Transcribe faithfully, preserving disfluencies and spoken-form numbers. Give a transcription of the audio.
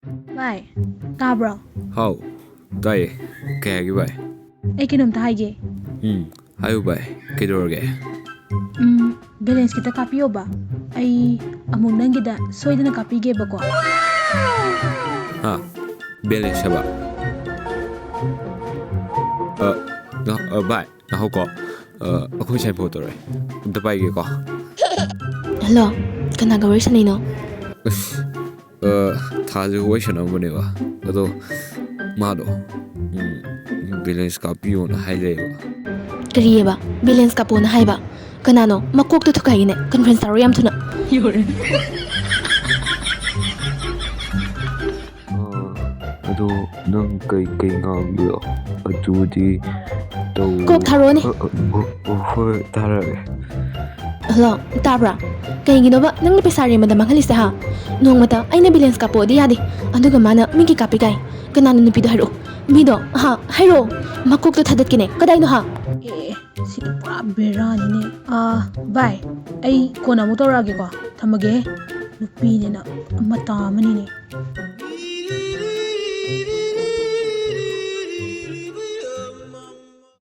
ꯚꯥꯏ, ꯇꯥꯕ꯭ꯔꯣ? ꯍꯥꯎ, ꯇꯥꯏꯌꯦ꯫ ꯀꯩ ꯍꯥꯏꯒꯦ ꯚꯥꯏ? ꯑꯩ ꯀꯩꯅꯣꯝꯇ ꯍꯥꯏꯒꯦ꯫ ꯎꯝ, ꯍꯥꯏꯌꯨ ꯚꯥꯏ, ꯀꯩꯗꯧꯔꯒꯦ? ꯎꯝ, balance ꯈꯤꯇ ꯀꯥꯞꯄꯤꯌꯣꯕ꯫ ꯑꯩ ꯑꯃꯨꯛ ꯅꯪꯒꯤꯗ ꯁꯣꯏꯗꯅ ꯀꯥꯞꯄꯤꯒꯦꯕꯀꯣ꯫ ꯍꯥ? Balance ꯍꯥꯏꯕ? ꯑ, ꯉ-, ꯑ, ꯚꯥꯏ, ꯉꯥꯏꯈꯣꯀꯣ꯫ ꯑ, ꯑꯩꯈꯣꯏ ꯁꯥꯏ phone ꯇꯧꯔꯛꯑꯦ꯫ ꯑꯝꯇ ꯄꯥꯏꯒꯦꯀꯣ꯫ ꯍꯜꯂꯣ, ꯀꯅꯥꯒ ꯋꯥꯔꯤ ꯁꯥꯟꯅꯩꯅꯣ? ꯑꯁ, ꯑ, ꯊꯥꯁꯨ ꯋꯥꯔꯤ ꯁꯥꯟꯅꯔꯝꯕꯅꯦꯕ꯫ ꯑꯗꯣ ꯃꯥꯗꯣ, ꯎꯝ, balance ꯀꯥꯞꯄꯤꯌꯣꯅ ꯍꯥꯏ ꯂꯩꯌꯦꯕ꯫ ꯀꯔꯤꯑꯕ? Balance ꯀꯥꯞꯄꯣꯅ ꯍꯥꯏꯕ? ꯀꯅꯥꯅꯣ? ꯃꯀꯣꯛꯇꯣ ꯊꯨꯒꯥꯏꯒꯦꯅꯦ꯫ Conference ꯇꯥꯔꯣ ꯌꯥꯝ ꯊꯨꯅ꯫ ꯑꯥ, ꯑꯗꯣ ꯅꯪ ꯀꯩ ꯀꯩ ꯉꯥꯡꯕꯗꯣ ꯑꯗꯨꯗꯤ ꯇꯧ ꯀꯣꯛ ꯊꯥꯔꯛꯑꯣꯅꯦ꯫ ꯑ, ꯑ, ꯑ, ꯍꯣꯏ, ꯊꯥꯔꯛꯑꯒꯦ꯫ ꯍꯜꯂꯣ, ꯇꯥꯕ꯭ꯔꯥ? ꯀꯩꯒꯤꯅꯣꯕ ꯅꯪꯅ ꯄꯩꯁꯥ ꯔꯦꯝꯕꯗ ꯃꯥꯡꯍꯜꯂꯤꯁꯦ, ꯍꯥ? ꯅꯣꯡꯃꯇ ꯑꯩꯅ balance ꯀꯥꯞꯄꯣꯗꯤ ꯌꯥꯗꯦ, ꯑꯗꯨꯒ ꯃꯥꯅ ꯃꯤꯒꯤ ꯀꯥꯞꯄꯤ ꯀꯥꯏ꯫ ꯀꯅꯥꯅꯣ ꯅꯨꯄꯤꯗꯣ? ꯍꯥꯏꯔꯛꯑꯣ꯫ ꯃꯤꯗꯣ, ꯍꯥ? ꯍꯥꯏꯔꯛꯑꯣ꯫ ꯃꯀꯣꯛꯇꯣ ꯊꯥꯗꯠꯀꯦꯅꯦ꯫ ꯀꯗꯥꯏꯅꯣ, ꯍꯥ? ꯑꯦ, ꯁꯤꯗꯤ ꯄꯨꯔꯥ ꯕꯦꯔꯥꯅꯤꯅꯦ꯫ ꯑꯥ, ꯚꯥꯏ, ꯑꯩ ꯀꯣꯟꯅ ꯑꯃꯨꯛ ꯇꯧꯔꯛꯑꯒꯦꯀꯣ꯫ ꯊꯝꯃꯒꯦ꯫ ꯅꯨꯄꯤꯅꯤꯅ ꯃꯇꯥ ꯑꯃꯅꯤꯅꯦ꯫